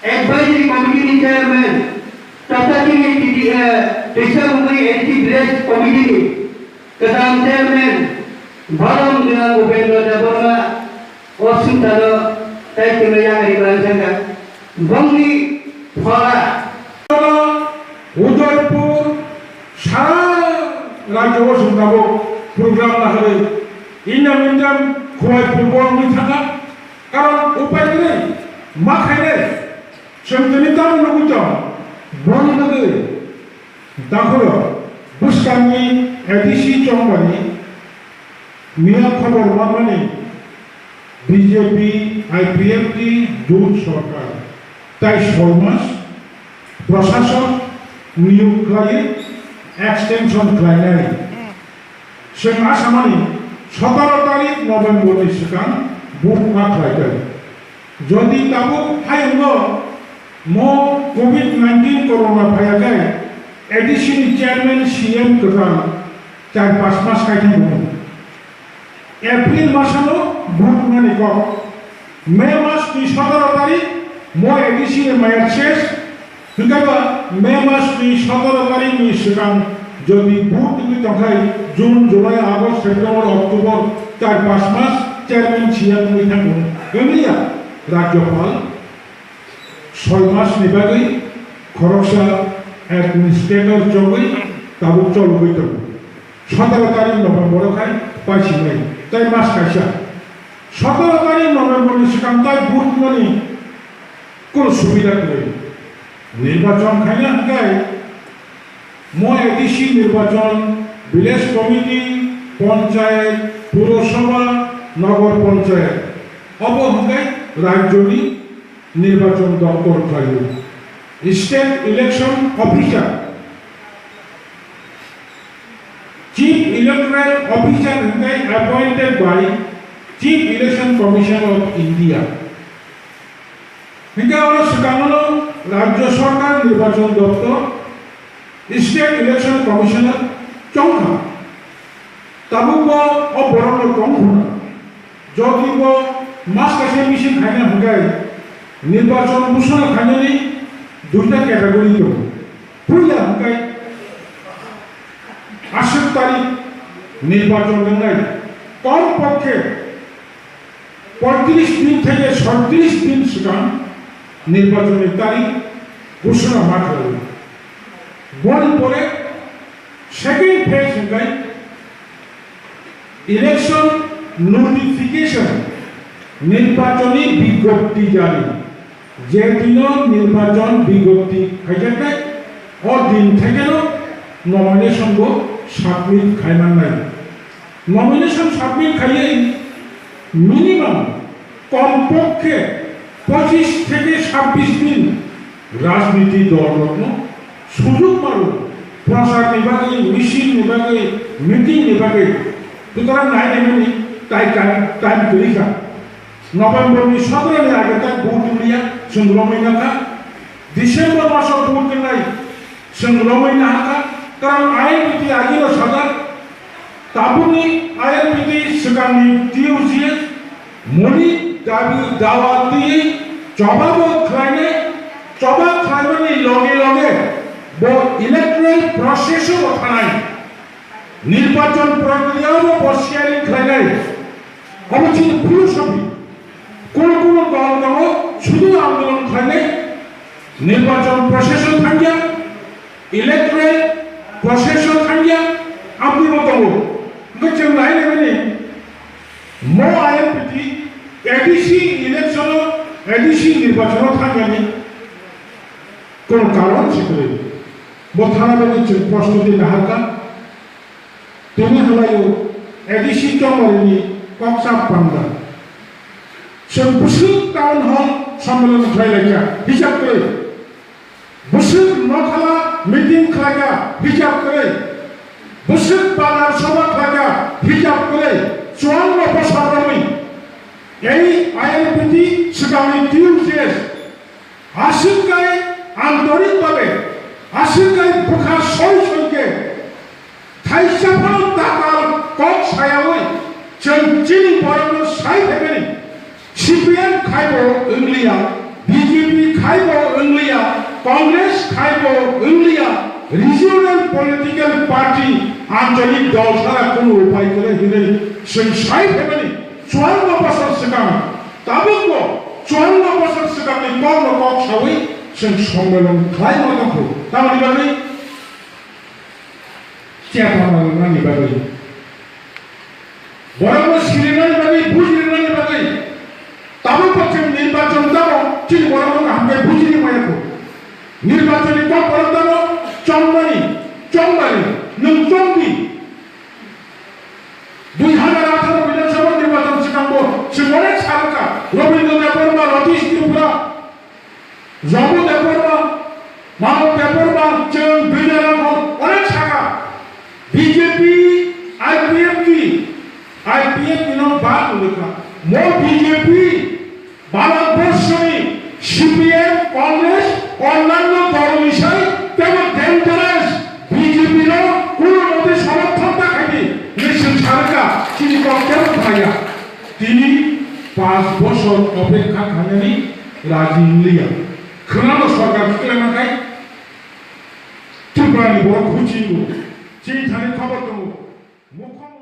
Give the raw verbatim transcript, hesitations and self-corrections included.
Advisory Committee ni Chairman, Taptapchini T D, eh, Twisa Mungwi A D C Village Committee ni Kwtam Chairman, Bharom Gwnang Upendra Debbarma, o sumtano tai tongna yang ri kwrang thangkha. Bongni phora. Udaipur, sara rajyo o sumtabo program laharwi, inyam inyam khuwai football wngwi thangkha. Karon upai kwrwi, ma khainai, chwng tini tamo nugwi tong, boni bagwi. Dakhoro bwskangni A D C chongmani miya khobor manmani B J P I P F T jut sorkar tai soi mas prasasok niyok khlaiwi extension khlainai. Chwng asamani sotoro tarik November ni swkang vote ma khlaibai. Jodi tabuk hai wngno mo covid nineteen corona phaiyakhai A D C ni chairman C M kwtal char panch mas khai thangwi. April masano vote wngnani kok. May mas ni sotoro tarik mo A D C ni mayat ses. Hwnkhe ba May mas ni sotoro tarik ni swkang jodi vote wngwi tongkhai, June, July, August, September, October, char panch mas chairman C M wngwi thangkha. Wngya, Rajyapal soi mas ni bagwi khoroksa administrator chongwi tabuk chologwi tongo. Sotoro tarik November o khai paisinai, tai mas kaisa. Sotoro tarik November ni swkang tai vote wngnani kunu subida kwrwi. Nirbachon khaina hwnkhe mo A D C nirbachon, village committee, panchayat, purosabha, nogor panchayat, obo hwnkhe rajyoni nirbachon doptor khlaio. State Election Officer, Chief Electoral Officer hwnkhe appointed by Chief Election Commission of India. Hwnkhe oro swkango rajyo sorkar nirbachon doptor, State Election Commissioner chongkha. Tabukbo o borokno tong khuna. Jodi bo mas kaisa meeting khaina hwnkhe nirbachon busana khainani duita category tongo. Puila hwnkhe aswk tarik nirbachon wngnai, kom pokhe poitris din theke soitris din swkang nirbachonni tarik busana ma khlai. Boni pore second phase hwnkhe election notification, nirbachoni bigjapti jari. Je dino nirbachon bigjapti khaijaknai, o din thekeno nomination bo submit khaimannai. Nomination submit khaiwi minimum kom pokhe pochis theke sabbish din rajniti dol rokno sujug maro, prochar ni bagwi, misil ni bagwi, meeting ni bagwi, sutorang nai naimani tai time, time kwrwi kha. November ni sotoro ni age tak vote wngya, chwng romwi nangkha. December maso vote wngnai, chwng romwi nangkha. Karon I N P T agino sajak, tabukni I N P T swkangni T U G S moni dabi dawa twiwi chobabo khlainai, choba khlaimani loge loge bo electoral process o thanai, nirbachon prokriya o bo sharing khlainai. Obo chini philosophy. Kono kono dol tongo, sudu andolon khlainai, nirbachon process o thangya, electoral process o thangya, aboni bo tongo. Hwnkhe chwng nai naimani, mo I N P T A D C election o, A D C nirbachon o thangyani kono karon se kwrwi. Bo thana bagwi chwng prostuti naharkha. Tini halaio A D C chongmarini koksa panda. Chwng bwswk town hall sammelan khlai laikha, hijab kwrwi. Bwswk nokhala meeting khlaikha, hijab kwrwi. Bwswk bazar sobha khlaikha, hijab kwrwi. Chuang no bwsa romwi. Ei I N P T swkangni T U G S. Aswk khe antorik babe, aswk khe bwkha soi soi khe, thaisa phano tatal kok sayaui chwng chini borokno sai phaimani, C P M khaibo wngliya, Khaibo wngliya, Congress khaibo wngliya, regional political party, ancholik dol sara kunu upai kwrwi hinwi chwng sai phaimani chuang no bosor swkang, tabukbo chuang no bosor swkangni kokno kok sawi chwng sommelon khlai ma tongkhu. Tamoni bagwi chepha ma wngnani bagwi. Borokno sirinani bagwi, bujirinani bagwi. Tabukbo chwng nirbachon tamo, chini borokno kaham khe bujiri maya kho. Nirbachonni kok borok tamo, chongmani, chongmani, nwng chongdi. Dui hazar atharo Bidhan Sabha nirbachon swkangbo chwng onek salkha, Rabindra Debbarma, Ratish Tripura, Jabu Debbarma, Manab Debbarma, chwng Bidya Raghav, onek sakha. B J P, I P F T, I P F T no bad wngkha. Mo B J P, Bharat Borshoni C P M, Congress, onnanno dolni sai tebo dangerous. B J P no kuno mote somorthon ta khaidi, hinwi chwng sakha, chini kok tebo thaya. Tini panch bosor opekha khainani raji wngya. Khwnano sorkar khiklai mankhai Tripura ni borok huchingo. Chini thani khobor tongo. Mukhang